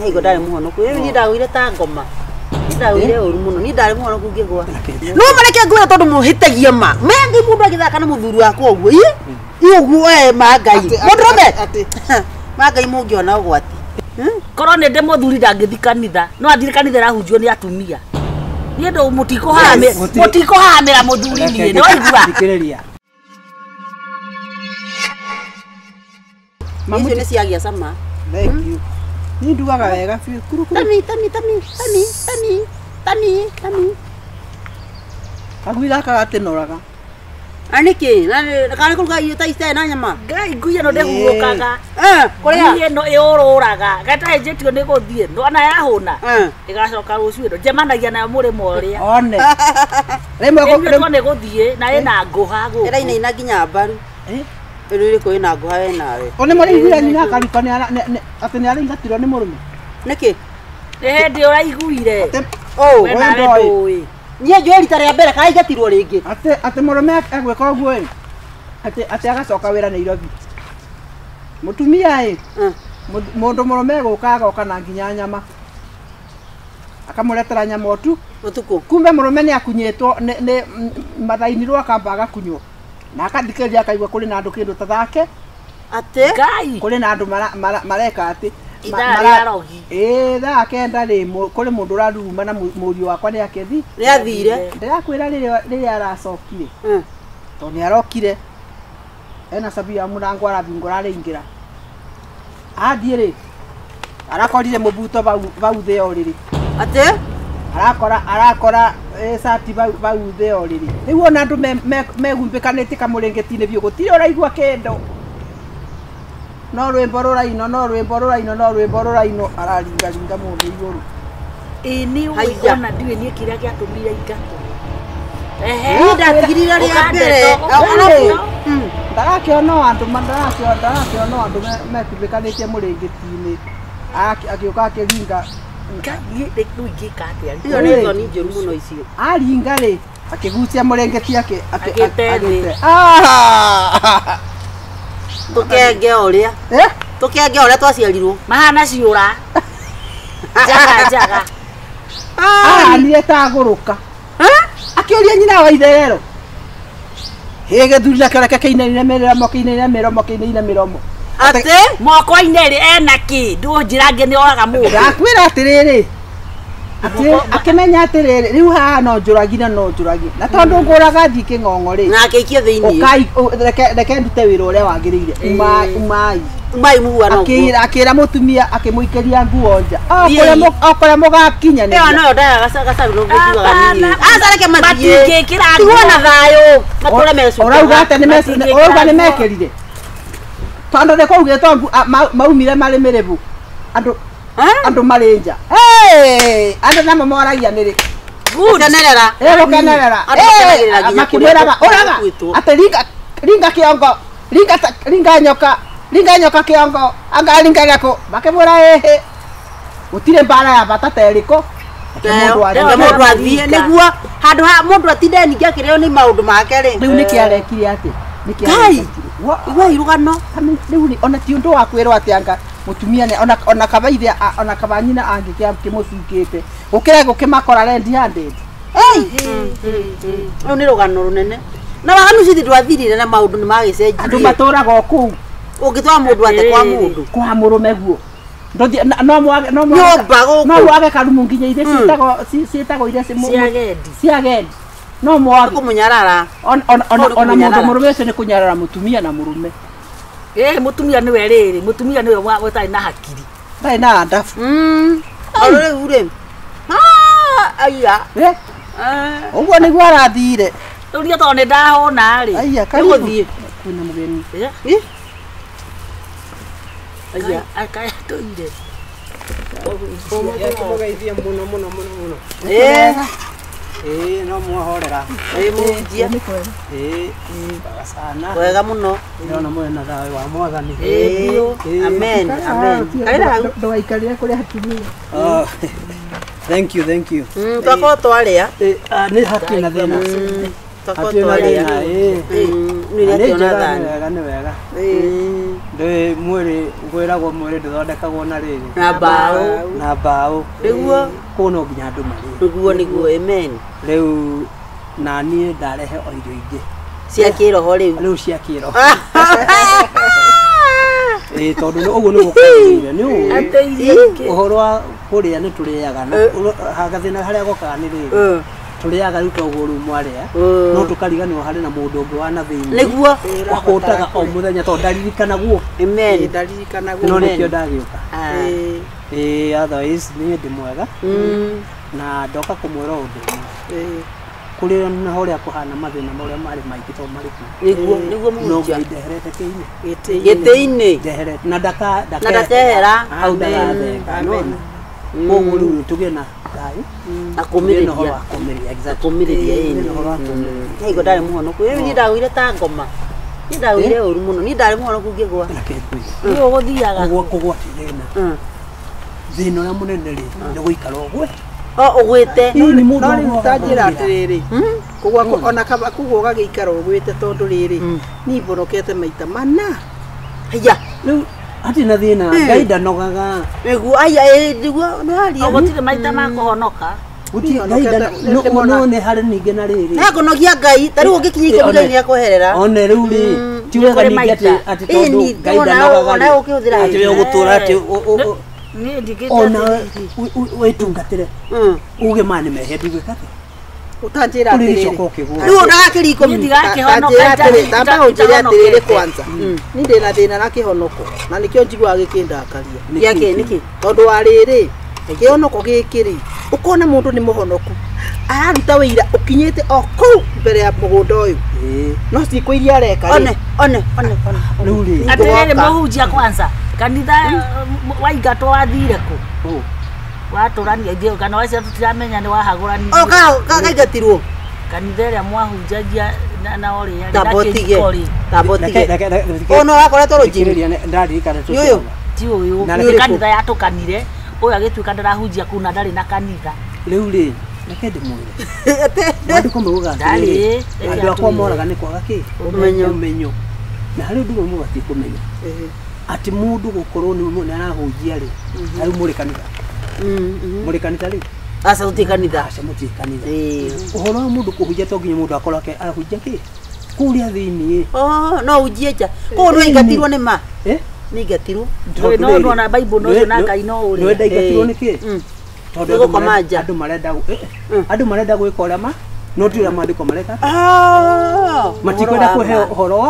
Naigo ndarĩ mũhonoku. Rĩu niĩ ndagũire ta ngoma. Niĩ ndagũire ũru mũno. Niĩ ndarĩ mũhonoku ngĩgwa. No mareke ngwĩre tondũ mũhĩtagia ma. Mengi mũndũ agĩthaka na mũthuri wakwa ũguo. Ĩ? Ĩ ũguo we ma Ngai. Mũndũrũme. Ma Ngai mũngĩona ũgwati. Korwo nĩ ndĩ mũthuri ndangĩthi kanitha. No athire kanitha ĩrahunjio nĩ atumia. Niĩ ndũ mũtikũhamĩra mũthuri niĩ. Nĩ waigua? Thikĩrĩria. Icio nĩ ciagĩa cama. Thank you. Ni ndugaga wega biũ. Kuru kuru. Tami tami tami tami tami tami tami. Kagui gaka gatinoraga. A nĩkĩ? Na kana kũruga irio ta ici na nyama? Ngai ngui ĩno ndĩhurũkaga. Kũrĩa? Ngui ĩno ĩũrũraga. Gatahĩnjĩtio nĩ gũthiĩ. Ndona yahũna. Ĩgacoka rũciũ ĩno. Njemanagia nayo mũrĩmo ũrĩa. One. Rĩmwe Ĩnyuĩtwo nĩ gũthiĩ na ĩna ngũha gũkũ. Ĩrainaina nginya mbaru. Ĩno ĩrĩkũ ĩna ngũha we nawe? One mũrĩiguire nyina akaruka atĩ nĩ araingatirwo nĩ mũrũme. Nĩkĩ? Nĩ hĩndĩ ũraiguire. Oh, We nawe ndũĩ. Niĩ njũĩ rita rĩa mbere karaingatirwo rĩngĩ. Atĩ mũrũme egwĩka ũguo ĩ. Atĩ agacoka wĩra Nairobi. Mũtumia ĩ. Mũndũ mũrũme egũka agoka na nginya nyama. Akamũretera nyama ũtu. Ũtukũ. Kumbe mũrũme nĩ akunyĩtwo nĩ mathainirwo akamba agakunywo. Na akathikĩrĩria akaigua kũrĩ na andũ kĩndũ ta thake. Atĩ? Ngai. Kũrĩ na andũ mareka atĩ. Ithaa rĩa rogi. Ĩĩ thaa kenda rĩ kũrĩ mũndũ ũraruruma na mũriũ wakwa nĩ akĩthi. Nĩ athire. Ndĩrakwĩra rĩrĩa aracokire. Tondũ nĩ arokire. Ena cabi ya mũrango arabingũra arĩingĩra. Athiĩ rĩ arakorire mũbuto bau thĩ o rĩrĩ. Atĩ? Arakora cati bau thĩ o rĩrĩ. Rĩu ona andũ mehumbĩkanĩtie kamũrĩngĩti-inĩ biũ gũtirĩ ũraigua kĩndũ. No rwĩmbo rũrainwo, no rwĩmbo rũrainwo, no rwĩmbo rũrainwo araringaringa mũndũ igũrũ. Ĩĩ nĩ ũĩ ona ndiũĩ niĩ kĩrĩa gĩatũmire ingatwo. Niĩ ndatigirire rĩa mbere. Ndarakĩona andũ mekumbĩkanĩtie mũrĩngĩti-inĩ. Agĩũka akĩringa. Ngai rĩu ingĩka atĩa? Icio nĩ thoni njũru mũno icio. Aringa rĩ akĩgucia mũrĩngĩti agĩte thĩ. Tũkenge ũrĩa. Tũkenge ũrĩa twaciarirwo. Mahana ciũra. Njaga njaga. Ahanire ta agũrũka. Akĩũria nyina wa itherero. Hĩ gĩthuri nakĩo reke kĩinaine mĩromo kĩinaine mĩromo kĩinaine mĩromo. Atĩ? Moko-inĩ rĩ ena kĩ? Ndũnjĩra ngĩ nĩ oraga mũndũ. Ndakwĩra atĩrĩrĩ. Akĩmenya atĩrĩrĩ rĩu haha no njũragi na no njũragi. Na tondũ ngũraga thiĩ kĩng'ong'o rĩ. Na akĩikio thĩinĩ. Ũkai reke ndute wĩra ũrĩa wagĩrĩire. Umai. Umai mũhuano ũguo. Akĩra mũtumia akĩmũikĩria nguo nja. O kũrĩa mũgakinyanĩria. Ĩyo noyo ndayaga gacaru no ngũnjugaga niĩ. Aca reke mathiĩ. Matingĩkĩra nguo. Tigwo na thayũ. Matũre mecukaga. Ũrauga atĩ ũrauga nĩ mekĩrire. Tondũ nĩ kwaugĩtwo maumire marĩ mĩrĩbu. Andũ marĩ nja. Andũ namo moragia nĩ rĩ. Gũkenerera. Gũkenerera. Makĩmwĩraga ũraga atĩ ringa kĩongo, ringa nyoka, ringa nyoka kĩongo, anga ringa gĩkũ. Makĩmwĩra ĩhĩ. Gũtirĩ mbara ya bata ta ĩrĩkũ. Reke mũndũ athiĩ nĩguo handũ ha mũndũ atinde ningĩ akĩrĩo nĩ maũndũ make rĩ. Rĩu nĩkĩ arekire atĩ? Nĩkĩ arekire? Igua irũgano. Rĩu ona ti ũndũ wa kwĩrwo atĩ anga mũtumia ona kaba ithe ona kaba nyina angĩkĩmũcukĩte gũkĩra gũkĩmakora red handed. Rĩu nĩ rũgano rũnene. Na waganu cithi ndwathirire na maũndũ nĩ magĩcenjirie. Andũ matũraga o kũu. Ũngĩtwara mũndũ ate kwa mũndũ. Kwa mũrũme guo. No mwage nyũmba gũkũ. No mwage karumu nginya iria ciĩtagwo iria cia gendi. No mwage kũmũnyarara. Ona mũndũ mũrũme ũcio nĩ kũnyarara mũtumia na mũrũme. Mũtumia nĩwe rĩrĩ, mũtumia nĩwe ũtarĩ na hakiri. Ndarĩ na ndabu. O rĩu rĩ. Aiya. Ũguo nĩguo arathire. Rĩu niĩ tondũ nĩ ndahũna rĩ. Aiya karibu. Nĩgũthiĩ. Kwĩna mũgeni. Aiya. Akaya tũire. Mũgeithie mũno mũno mũno mũno. No mwahorera. Mũhunjia. Sana. Wega mũno. Ndĩrona mwena thayũ wa Mwathani. Amen. Amen. Karĩra hau. Ndũgaikarĩre kũrĩa atumia. Thank you, thank you. Twakorwo twarĩa. Nĩ hatirĩ na thĩna. Twakorwo twarĩa. Nĩ Nĩ wega, nĩ wega. Ndĩ mwĩrĩ ngwĩragwo mwĩrĩ ndũthondekagwo na rĩrĩ. Na mbaũ. Na mbaũ. Nĩguo. Kũu no nginya andũ marĩe. Nĩguo nĩguo amen. Rĩu na niĩ ndarehe o irio ingĩ. Cia kĩroho rĩu. Rĩu cia kĩroho. Tondũ ũguo nĩguo kwagĩrĩire nĩ ũĩ. Atĩ irio ingĩ. Ũhoro wa kũrĩa nĩ tũrĩaga na gathĩna harĩa gokaga nĩ rĩrĩ. Tũrĩaga rĩu toguo rĩu mwarĩa no tũkariganĩrwo harĩ na mũndũ ũngĩ wa na thĩinĩ. Nĩguo. Wahũtaga o mũthenya tondũ ndaririkanagwo. Amen. Ndaririkanagwo. No nĩkĩo ndagĩũka. Otherwise niĩ ndĩ mwega. Na ndoka kũmwĩra ũndũ ũmwe. Kũrĩ na ũrĩa kũhana mathĩna marĩa marĩ maingĩ tondũ marĩ kuo. Nĩguo nĩguo mũhunjia. No Ngai ndeherete kĩinĩ. Gĩtĩ-inĩ. Ndeherete na na ndakehera. Hau ndagathenga. Amen. Koguo rĩu tũgĩe na thayũ. Na kũmĩrĩria. Exactly. Kũmĩrĩria ĩni. Nĩguo ndarĩ mũhonoku. Rĩu niĩ ndagũire ta ngoma. Niĩ ndagũire ũru mũno. Niĩ ndarĩ mũhonoku ngĩgwa. Nĩ ũgũthiaga. Kũgwa ti thĩna. Thĩna ũrĩa mũnene rĩ nĩ gũikara ũgwe. O ũgwĩte. No rĩu ta njĩra atĩrĩrĩ. Kũgwa ona kaba kũgwa ũgagĩikara ũgwĩte tondũ rĩrĩ niĩ mbonokete maita mana. Haiya. Rĩu hatirĩ na thĩna. Ngai ndanogaga. Nĩguo haiya nĩguo nĩ waria. Gũtirĩ maita ma kũhonoka. No nĩ harĩ ningĩ na rĩrĩ. Nĩakũnogia Ngai ta rĩu ũngĩkinya ikũmi Ngai nĩakweherera. One rĩu rĩ ti wega ningĩ atĩ tondũ Ngai ndanogaga rĩ atĩ we ũgũtũra atĩ ona wĩtungatĩre uge ma nĩ mehia ndugĩka atĩa. Ũtanjĩra atĩrĩrĩ. Rĩu ũndagakĩria ikũmi. Tamba ũnjĩre atĩrĩrĩ kwanza. Niĩ ndĩna thĩna na kĩhonoko na nĩkĩo njiguaga gĩkĩndakaria. Gĩakĩ nĩkĩ? Tondũ wa rĩrĩ kĩhonoko gĩkĩ rĩ ũkona mũndũ nĩ mũhonoku araruta wĩira ũkinyĩte o kũu mbere ya mũgũnda ũyũ no ciĩko iria areka rĩ one one one one rĩu rĩ atĩrĩrĩ mũhunjia kwanza kanitha waingatwo wathire kũ watũrania ithuĩ kana wacio tũtiramenya nĩ wahagũranirie o kaingatirwo kanitha ĩrĩa mwahunjagia na ũrĩa tambotige tambotige ono wakoretwo rũnjini ndaririkana Nĩ ũyũ ti ũyũ nĩ kanitha yatũkanire ũyũ agĩtuĩka ndarahunjia kũu na ndarĩ na kanitha rĩu rĩ reke ndĩmwĩre maandĩko maugaga atĩrĩrĩ andũ akwa moraga nĩ kwaga kĩ ũmenyo na harĩ ũndũ ũmwe mũbatiĩ kũmenya atĩ mũndũ gũkorwo nĩ arahunjia rĩ ta rĩu mũrĩ kanitha mũrĩ kanitha rĩ aca tũtirĩ kanitha aca mũtirĩ kanitha ũhoro wa mũndũ kũhunjia to nginya mũndũ akorwo arahunjia kĩ kũrĩa thĩinĩ no unjie nja koguo nĩ waingatirwo nĩ ma nĩ ingatirwo no no na Bible no na Ngai no ũrĩa nĩ ndaingatirwo nĩ kĩ tondũ andũ marenda andũ marenda gwĩka ũrĩa ma no ti ũrĩa maandĩko mareka matikwenda kũheo ũhoro wa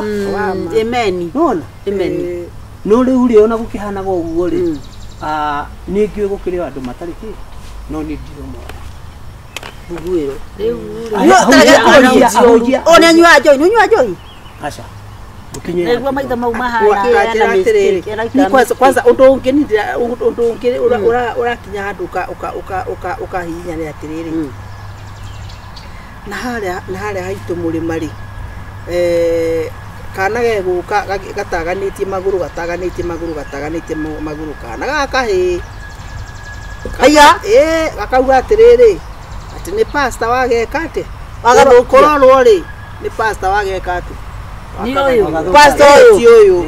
amen nona amen no rĩu rĩ ona gũkĩhanaga ũguo rĩ nĩ ngĩũĩ gũkĩrĩ andũ matarĩ kĩ no niĩ ndirĩ ũmwe mbuguĩro rĩu ona anyua njohi nĩ ũnyua njohi aca nĩguo maitho mau mahana atĩrĩrĩ kwanza ũndũ ũngĩ ũndũ ũngĩ ũrakinya handũ ũkahihinya nĩ atĩrĩrĩ na harĩa haitũ mũrĩma rĩ kana gegũka gataganĩtie magũrũ gataganĩtie magũrũ gataganĩtie magũrũ kana gaka hĩ haiya gakauga atĩrĩrĩ atĩ nĩ pastor wageka atĩ kũrorwo rĩ nĩ pastor wageka atĩ Ni ũyũ pastor ti ũyũ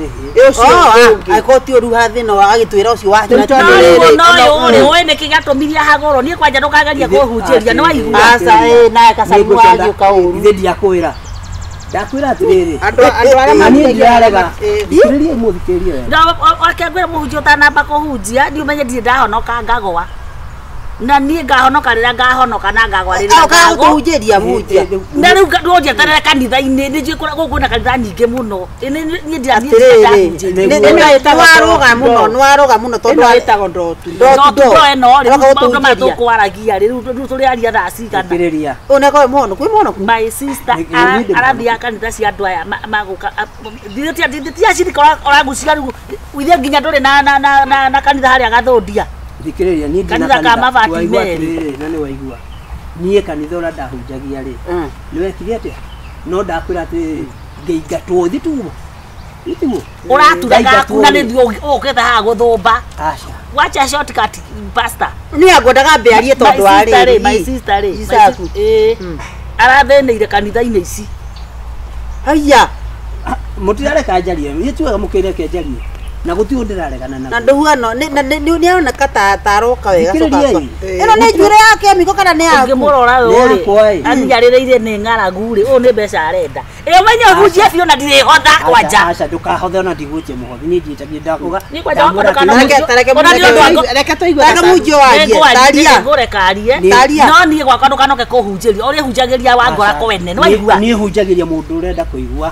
ũcio ũngĩ angĩkorwo ti ũru hathĩna agĩtwĩra ũcio wa no ũyũ rĩ ũĩ nĩkĩ gĩatũmirie hagũrwo niĩ kwanja ndũkageria kũhunjĩria nĩ waigua aca nawe kacaimu wagĩũka ũru ithe ndiakwĩra ndakwĩra atĩrĩrĩ andũ arĩa niĩ ndirarega thikĩrĩria mũthikĩrĩrie wega reke ngwĩre mũhunjia ũtanamba kũhunjia niĩ ũmenye ndirĩ ndahonoka ngagwa na niĩ ngahonoka rĩrĩa ngahonoka na ngagwa rĩrĩa ngagwa ũkahunjĩria mũhunjia na rĩu ndũnjeterere kanitha-inĩ nĩ njũĩ gũkũ kwĩna kanitha nyingĩ mũno niĩ atĩrĩrĩ nĩwaroga mũno nĩwaroga mũno tondũ ĩtagwo ndotu ndotu ĩno rĩ maũndũ maya tũkwaragia rĩ rĩu tũrĩaria thaa cigana thikĩrĩria ũyũ nĩakorwo mũhonoku wĩ mũhonoku my sister arathiaga kanitha cia andũ aya magũka ti acirika ũragucia rĩu ithe nginya ndũrĩ na kanitha harĩa Gathũndia thikĩrĩria niĩ ndina kanitha ka mabati merĩ na nĩ waigua niĩ kanitha ũrĩa ndahunjagia rĩ nĩ wekire atĩa no ndakwĩra atĩrĩrĩ ngĩingatwo thi tuo itiguo ũraturaga na nĩ ũkĩte haha gũthũmba aca wacha shortcut pastor niĩ angwendaga mbĩarie tondũ wa rĩrĩ my sister rĩ arathĩnĩire kanitha-inĩ ici haiya mũtirareka njarie niĩ ti wega mũkĩreke njarie Na gũtirĩ ndĩraregana Na naguo. nduhuano ni aroneka ta taroka wega coka. Thikĩrĩriai. Ĩno nĩ njuĩrĩ yake miko kana nĩ yaku? Ũngĩmũrora Nĩ ũyũ yakwa rĩ ĩ. aniarĩrĩire nĩ ng'aragu rĩ ũyũ nĩ mbeca arenda ĩyo menye ũhunjie biũ na ndirĩhotha kwanja. Aca ndũkahothe ona ndigũtie mũhothi niĩ ndiĩtagia ndakuga. Niĩ kwanja wakwa ndũkana- Reke Ona nĩ ũndũ wa- Reke tũigue Reke mũnjio warie. Taria. Ngũreka arie. Taria. No niĩ gwakwa ndũkanoke kũhunjĩria ũrĩa hunjagĩria wangora kwene nĩ waigua. Niĩ hunjagĩria mũndũ ũrenda kũigua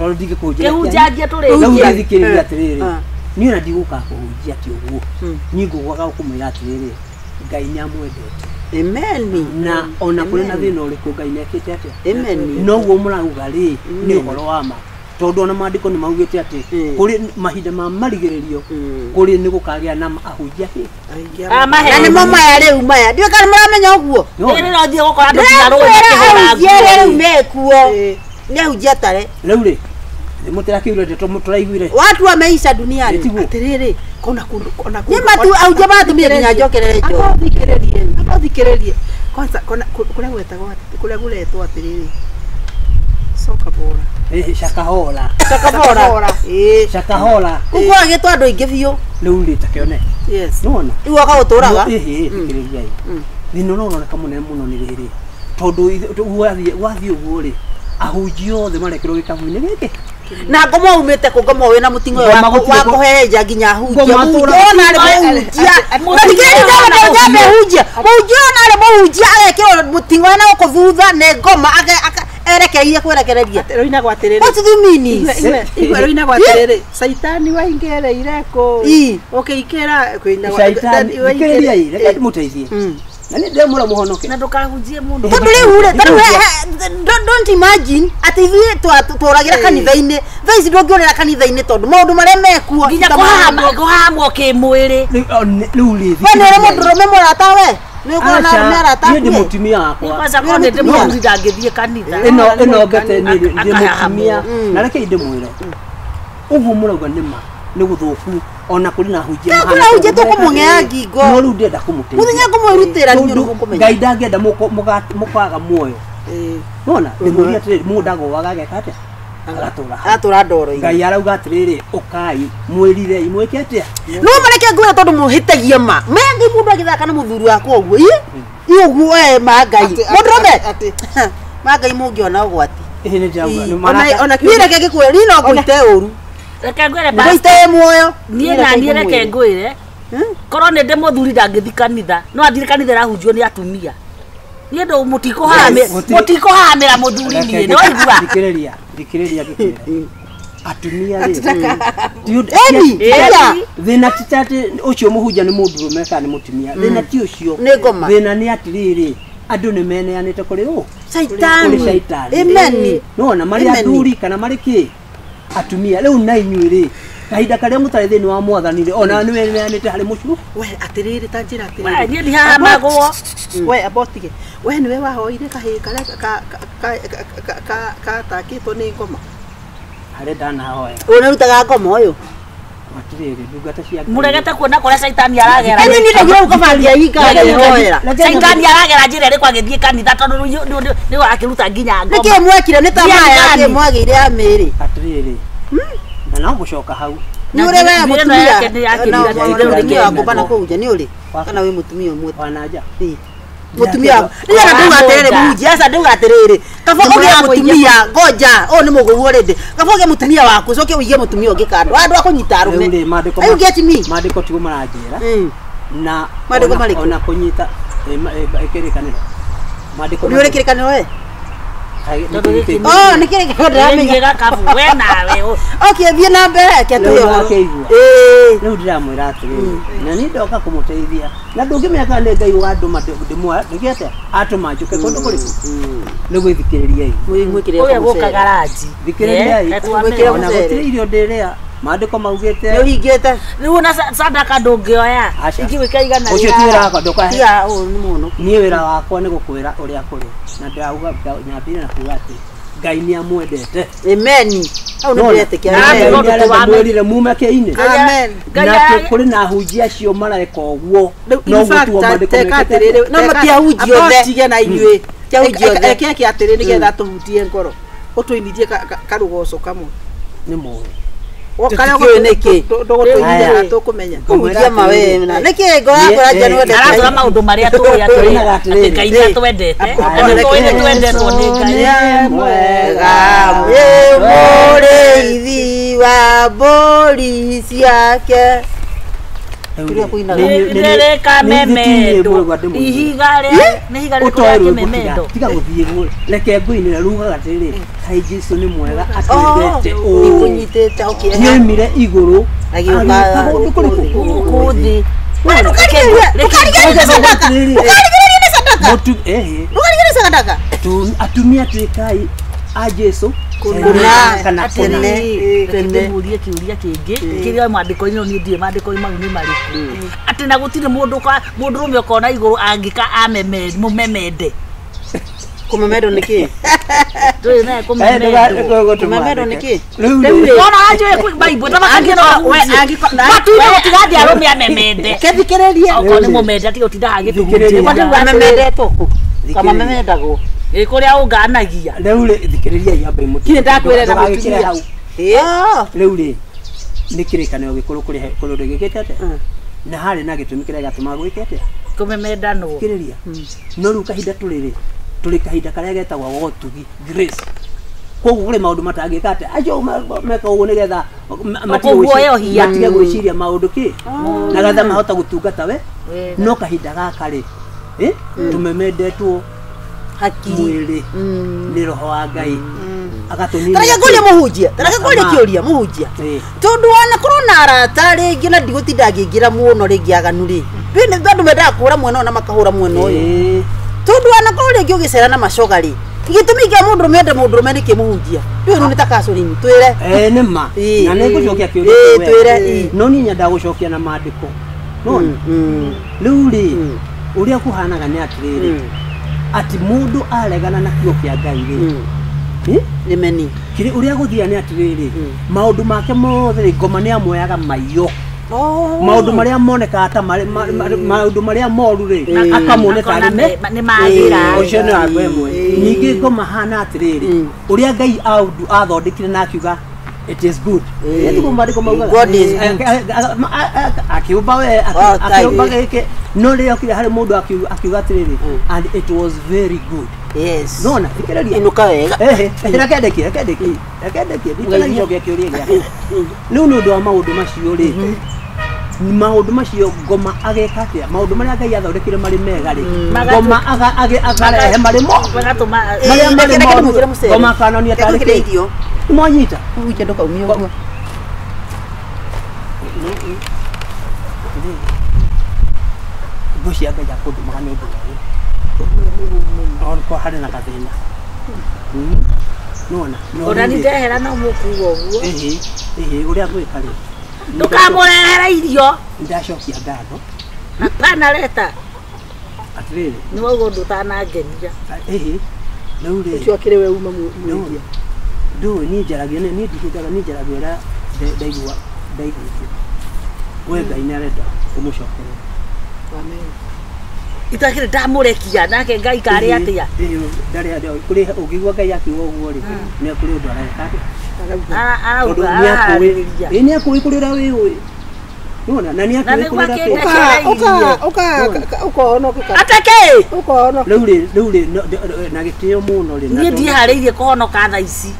tondũ ndingĩkũhunjĩria. Kĩhunjangie tũrĩ. Rĩu Hunjia. thikĩrĩria atĩrĩrĩ. Ah. Niĩ ona ndigũka kũhunjia ti ũguo. Niĩ ngũgwaga kũmwĩra atĩrĩrĩ Ngai nĩ amwendete. Amen. Na ona kũrĩ na thĩna ũrĩkũ Ngai nĩ ekĩte atĩa? Amen. Noguo mũrauga rĩ nĩ ũhoro wa ma tondũ ona maandĩko nĩ maugĩte atĩ kũrĩ mahinda ma marigĩrĩrio kũrĩ nĩ gũkagĩa na ahunjia kĩ Na nĩmo maya rĩu maya. Ndiũĩ kana mũramenya ũguo. Ĩrĩ no thiĩ gũkora andũ nginya rũĩ Ndĩrakwĩra makĩhũra ahunjia arĩa rĩu nguo. mekuo. Nĩ ahunjia atare. Rĩu rĩ nĩ mũtĩrakĩire ndeto tũraiguire. Watu wameisha duniani. Tiguo. Atĩrĩrĩ kona kũndũ kona Nĩ matu ahunjia maratũmire nginya njokerere njohi. Akothikĩrĩrie akothikĩrĩrie kwanza kona kũrĩa gwetagwo kũrĩa gũretwo atĩrĩrĩ soka bora. Shakahola. Shakabora. Ĩĩ. Shakahola. Kũu kwaragĩtwo andũ aingĩ biũ. Rĩu rĩ takĩone. Yes. Nĩwona. Rĩu woka gũtũraga. Ĩhĩ thikĩrĩriai. Thĩna ũrĩa ũroneka mũnene mũno nĩ rĩrĩ tondũ wathiĩ ũguo rĩ ahunjia othe marekĩrwo gĩkabu-inĩ gĩkĩ. Na ngoma umĩte kũ ngoma wĩna mũting'o ũyũ Ngoma gũtirĩ wa kũ- kũhehenja nginya ahunjia. Ngoma Mũhunjia tũra- ona arĩ mũhunjia. Thikĩrĩria ndambe nyambe hunjia. Mũhunjia ona arĩ mũhunjia agekĩrwo mũting'o na gũkũ thutha nĩ ngoma erekeire kwerekereria. Rũinagwo atĩrĩrĩ. What do you mean? Igwe rũinagwo atĩrĩrĩ caitani waingereire kũ Ii. ũkĩikĩra kũinagwo Shaitani thikĩrĩriai reke ndĩmũteithie. Na nĩ ndĩramwĩra mũhonoke. Na ndũkahunjie mũno. Tondũ rĩu rĩ, tondũ don't imagine atĩ ithuĩ tũragĩra kanitha-inĩ thaa ici ndũngĩũrĩra kanitha-inĩ tondũ maũndũ marĩa mekuo Nginya kũhahamwo kĩmwĩrĩ. Rĩu rĩ we nĩ ũrĩ mũndũrũme mũrata we nĩ ũkorwo na arũme arata niĩ ndĩ akuĩ mũtumia wakwa. Kwanza korwo nĩ ndĩ mũthuri ndangĩthiĩ kanitha. Ĩno mbete niĩ ndĩ Akahahamwo. mũtumia na reke ndĩmwĩre ũguo mũrauga nĩ ma nĩ gũthũku ona kũrĩ na ahunjia Na kũrĩ ahunjia tũkũmũng'ea ngingo. No rĩu ndĩrenda kũmũteithia. Mũthenya ngũmwĩrutĩra nĩ Tondũ ũkũmenya. Ngai ndangĩenda mũkaga muoyo. Nona ndĩmũria atĩrĩrĩ mũndũ agũaga ageka atĩa? Agatũra hau. Aratũra ndoro-inĩ. Ngai arauga atĩrĩrĩ ũkai mwĩrirei mwĩke atĩa? No mareke ngwĩre tondũ mũhĩtagia ma. Me Ngai mũndũ agĩthaka na mũthuri wakwa ũguo. Ĩ ĩ ũguo we ma Ngai. Mũndũrũme. Ma Ngai mũngĩona ũgwati. Ĩhĩ nĩ ndĩrauga nĩ maraka- Ona Niĩ reke ngĩkwĩre niĩ no ngũite ũru. Reke ngwĩre pastor. Ngũite muoyo. Niĩ na niĩ reke ngwĩre korwo nĩ ndĩ mũthuri ndangĩthiĩ kanitha no athiĩ kanitha ĩrahunjio nĩ atumia. Niĩ ndũ mũtikũhahamĩra mũthuri niĩ nĩ waigua. Thikĩrĩria thikĩrĩria ngĩkwĩre. Atumia rĩ Eni, aya. thĩna ti ta atĩ ũcio mũhunjia nĩ mũndũrũme kana nĩ mũtumia thĩna ti ũcio Nĩ ngoma. thĩna nĩ atĩrĩrĩ andũ nĩ meneanĩte kũrĩ ũ Shaitani. Kũrĩ shaitani. Amen. nona marĩ Amen. athuri kana marĩ kĩ atumia rĩu na inyuĩ rĩ kahinda karĩa mũtarĩ thĩinĩ wa mwathani rĩ ona nĩ meneanĩte harĩ mũcu we atĩrĩrĩ ta njĩra We, atĩrĩrĩ niĩ ndihahamagwo. we abotige we nĩwe wahoire kahĩĩ karĩa katakĩtwo nĩ ngoma harĩa ndanahoya Ũyũ nĩarutaga ngoma ũyũ. atĩrĩrĩ ndungata cia Ngai. Mũregete kuona kũrĩa caitani aragera. Eni niĩ ndaugire ũkabangia hinga ngĩhoera. Caitani aragera njĩra ĩrĩkũ agĩthiĩ kanitha tondũ rĩu nĩ akĩruta nginya ngoma. Nĩkĩĩ mwekire nĩ ta maya Ndiarigani. kĩ mwagĩire ya mĩĩrĩ. atĩrĩrĩ na no gũcoka hau Nĩ ũrĩ we Njuĩrĩ ĩno mũtumia. yake nĩ yakĩrira Na tondũ rĩu mũtumia nĩ waku bana kĩmeko. kũhunjia nĩ ũrĩ? Kana wĩ mũtumia ũmwe? wananja Ĩ. Mũtumia waku. Rĩrĩa ndauga atĩrĩrĩ mũhunjia aca ndauga atĩrĩrĩ kaba ũgĩe mũtumia ngoja ũyũ nĩ mũgũu already kaba ũgĩe mũtumia waku ũcoke ũige mũtumia ũngĩ kando andũ a kũnyita arũme. Rĩu rĩ, maandĩko Are you get me? maandĩko tiguo maranjĩra na Maandĩko marĩkũ? ona kũnyita kĩrĩkanĩro maandĩko Nĩ ũrĩ kĩrĩkanĩro we? Tondũ gĩkĩ nĩ- Oh, nĩ kĩrĩkanĩro ndĩramenya. Nĩ gakabu we nawe. Okay, thiĩ na mbere reke Rĩu tũhe ũhoro. nĩwakĩigua. Ĩĩ. Rĩu ndĩramwĩra atĩrĩrĩ na niĩ ndoka kũmũteithia na ndũngĩmenya kana nĩ Ngai ũgandũma ndĩke atĩa atũma njũke kũndũ kũrĩkũ nĩ gwĩthikĩrĩriai Mwĩkĩre Ũyũ kamũcere. gũkaga ranji. thikĩrĩriai Mwĩkĩre ona mũcere. gũtirĩ irio ndĩrĩa maandĩko maugĩte Nĩ ũhingĩte. Rĩu ona sadaka ndũngĩoya. Aca. Ingĩgwĩka igana ũcio ti wĩra wakwa ndũkahe Tiga ũyũ nĩ mũno. niĩ wĩra wakwa nĩ gũkwĩra ũrĩa kũrĩ na ndĩrauga nyambire na kuga atĩ Ngai nĩ amwendete Amen. Hau nĩ ndĩretĩkia. Na Amen. Ngai Ngai nĩ arenda mwĩrire mume kĩinĩ Amen. Ngai na arĩa- kũrĩ na ahunjia acio mareka ũguo Rĩu, no in fact, gũtuo maandĩko teka mekĩte atĩrĩrĩ, atĩa? No matiahunjia othe. Abotige na inyuĩ Tiahunjia othe. Eke eke atĩrĩ nĩgetha tũhutie ngoro ũtũinithie karũgoco kamwe nĩ mũĩ Tũtikĩũĩ nĩkĩ. Ndũgũtũigithia tũkũmenya. Kũhunjia ma we na nĩkĩ ngoro yakwa ĩranjia nĩ wendete Aratwĩra maũndũ marĩa tũĩ atĩ Ngai nĩ atwendete na nĩ tũĩ nĩ twendetwo nĩ Ngai. Nĩ mwega wĩ mũrĩithi wa mbũri ciake. Kĩrĩa kũinaga. Nĩ kamemendo ihiga rĩa nĩ ihiga rĩrĩkũ rĩa kĩmemendo. Tiga gũthiĩ reke ngũinĩre rugaga atĩrĩrĩ kaĩ Jesũ nĩ mwega atwendete ũũ Ikũnyitĩte okay. Nĩoimire igũrũ Agĩũka kũndũ kũrĩkũ gũkũ thĩ. Ndũkarigĩrĩrie nĩ sadaka. Ndũkarigĩrĩrie nĩ sadaka. Ndũkarigĩrĩrie sadaka. Atumia tuĩkai a Jesũ Kũna kana kũna. Tene mũrie kĩũria kĩngĩ kĩrĩa mwandĩko-inĩ niĩ ndirĩ maandĩko-inĩ mau nĩ marĩkũ atĩ na gũtirĩ mũndũ mũndũrũme ũkona igũrũ angĩka mũmemende. Kũmemendwo nĩ kĩ? Ndũĩ naye kũmemendwo. Kũmemendwo nĩ kĩ? Rĩu Wona wanjũĩ kwĩ Bible ta makangia no matuire gũtigathiĩ arũme amemende. Kethikĩrĩrie. Okorwo nĩ mũmende atiga gũtinda agĩtũhunjia. Mamemendetwo kũ? Kamamemendagwo. Ĩ kũrĩa ũnganagia. Rĩu rĩ thikĩrĩriai ambe mũtĩ. Kinya ndakwĩra na mũtumia. Rĩu rĩ nĩ kĩrĩkanĩro gĩkũrũ kũrĩ ũndũ gĩkĩte atĩa? Na harĩ na gĩtũmi kĩrĩa gĩatũmaga gwĩke atĩa? Kũmemendanwo. Thikĩrĩria. No rĩu kahinda tũrĩ rĩ tũrĩ kahinda karĩa getagwo gotugi grace. Koguo kũrĩ maũndũ matangĩka atĩa acio meka ũguo nĩgetha matige gwĩciria maũndũ kĩ na getha mahota gũtungata we no kahinda gaka rĩ tũmemendetwo hakiri mwĩrĩ nĩ roho wa Ngai agatũnina. Tareke ngũrie mũhunjia, tareke ngũrie kĩũria mũhunjia. Tondũ wanakorwo na arata rĩngĩ na ndigũtinda ngĩingĩra mũno rĩngĩ aganu rĩ nĩ andũ mendaga kũhũra mwena ũyũ na makahũra mwena ũyũ. Tondũ wanakorwo rĩngĩ ũgĩcera na macoga rĩ gĩtũmi kĩa mũndũrũme ende mũndũrũme nĩkĩ mũhunjia? Ndũĩ rĩu nĩ ta counseling twĩre. Nĩ ma na nĩ ngũcokia kĩũria twĩre. No niĩ nyendaga gũcokia na maandĩko. Nona rĩu rĩ ũrĩa kũhanaga nĩ atĩrĩrĩ atĩ mũndũ aregana na kiugo kĩa Ngai rĩ nĩmeni kĩrĩ ũrĩa gũthiaga nĩ atĩrĩrĩ maũndũ make mothe rĩ ngoma nĩ amoyaga maiyo. Maũndũ marĩa monekaga ta maũndũ marĩa moru rĩ akamone tarĩ nĩ magĩra. Ũcio nĩ wa ĩmwe. Ningĩ ngoma hana atĩrĩrĩ ũrĩa Ngai athondekire na akiuga it is good. Nĩguo maandĩko maugaga. God is good. Akiũmba we akiũmba gĩkĩ no rĩrĩa okire harĩ mũndũ akiuga atĩrĩrĩ and it was very good. Yes. Nona thikĩrĩria. Inũka wega. Reke ndekie ndikanagicokia kĩũria gĩake. Rĩu nĩ ũndũ wa maũndũ macio rĩ maũndũ macio ngoma ageka atĩa maũndũ marĩa Ngai athondekire marĩ mega rĩ ngoma akarehe marĩ mo marĩa marĩ moru ngoma akanania tarĩ kĩ mwanyita mũhunjia ndũkaumie ũguo. Ngũ cia Ngai akũndũmaga nĩ ũndũ ũyũ okorwo harĩ na gathĩna nĩwona Ona nĩ ndehera no mũkuga ũguo. Ĩhĩ ũrĩa ngwĩka rĩ ndũkamũrehere irio. Nĩndacokia ngatho. Hapana leta. Atĩrĩrĩ nĩ wauga ũndũ ũtanangenia. Ĩhĩ rĩu rĩ Ũcio akĩrĩ we uma mũhunjia. Ndũĩ niĩ njaragia niĩ ndihĩtaga niĩ njaragia ũrĩa ndaigua ndaiguithio. We Ngai nĩ arenda ũmũcokerere. Amen. Itakĩrĩ ndamũrekia nake Ngai karĩ atĩa? Ndarĩ kũrĩ ũngĩigua Ngai akiuga ũguo rĩ nĩ kũrĩ ũndũ areka atĩa? Arauga araharĩrĩria. Ĩ nĩ akũĩ kũrĩ ũrĩa wĩũĩ. Nĩwona na nĩ akũĩ kũrĩ ũrĩa Ũkahonoka. Ate kĩ? Ũkahonoka. Rĩu rĩ na gĩtĩo mũno rĩ. Niĩ ndiharĩirie kũhonoka thaa ici.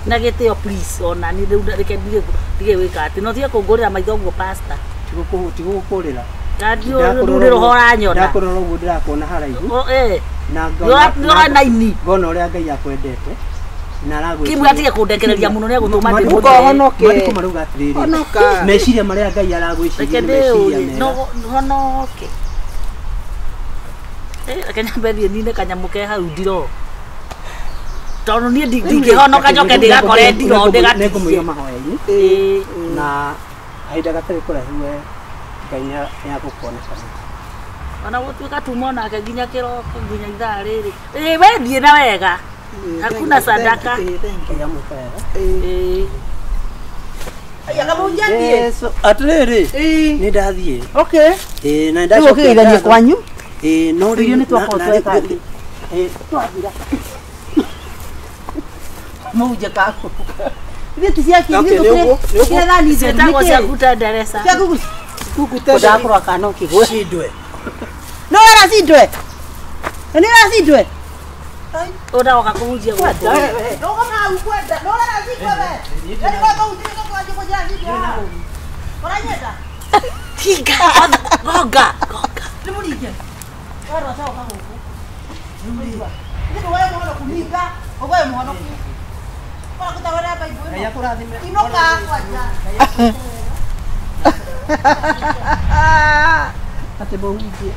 Na gĩtĩo please ona niĩ rĩu reke ndige gwĩka atĩ no tige kũngũrĩra maitho ũguo pastor. Tigũkũrĩra. Rĩu nĩ roho ũranyona. Ndakũrora ũguo ndĩrakuona haraihu. Na ngona ini. Ngona ũrĩa Ngai akwendete. Na aragwĩta. Kĩmwe atige kũndekereria mũno nĩ egũtũma ndĩmũthee. Ũkahonoke. Maandĩko marauga atĩrĩrĩ. Honoka. Meciria marĩa Ngai aragwĩciria nĩ meciria mega. No honoke. Reke nyambe thiĩ nine kanyamũ ke hau ndiro. Tondũ niĩ ndingĩhonoka njoke ndĩgakore ndiro ndĩgatigie. Nĩngũmũiga mahoya-inĩ. Na kahinda gatarĩ kũraihu we Ngai nĩ agũkuonekana. Ona gũtuĩka tuma onake nginya kĩroko nginya ithaa rĩrĩ. Ĩ we thiĩ na wega. Hakuna sadaka. Atĩrĩrĩ nĩ ndathiĩ. Okay. Ĩ na Rĩu ndacokia ũkĩgeithania kwanyu. Ĩ no Irio nĩ twakorwo tweka atĩ. Twathira. Mũhunjia kaku. Ithuĩ ti cia kĩ, Okay, ithuĩ nĩ ũguo, nĩ ũguo. tũkĩrĩ thani theru Ciĩtagwo cia nĩkĩ? kutenderesa. Cia Kukutenda. Ndakorwo kana ũkĩgwe. Shindwe. No wera cindwe. Nĩ wera cindwe. Ũraoka kũhunjia gũkũ. Ndũgoma hau kwenda. No wera cindwe we. Yaani kwa kũhunjia kwanjia kũnjia cindwe haha. Ũranyenda? Hinga, gonga, gonga. Nĩ mũringe. Werwo acoka gũkũ. Nĩ ndũgoe mũhonoku hinga, ũgoe mũhonoku. Ora kũtawara Bible Ngai ĩno. akũrathime. Inũka kwanja. Atĩ mũhunjia.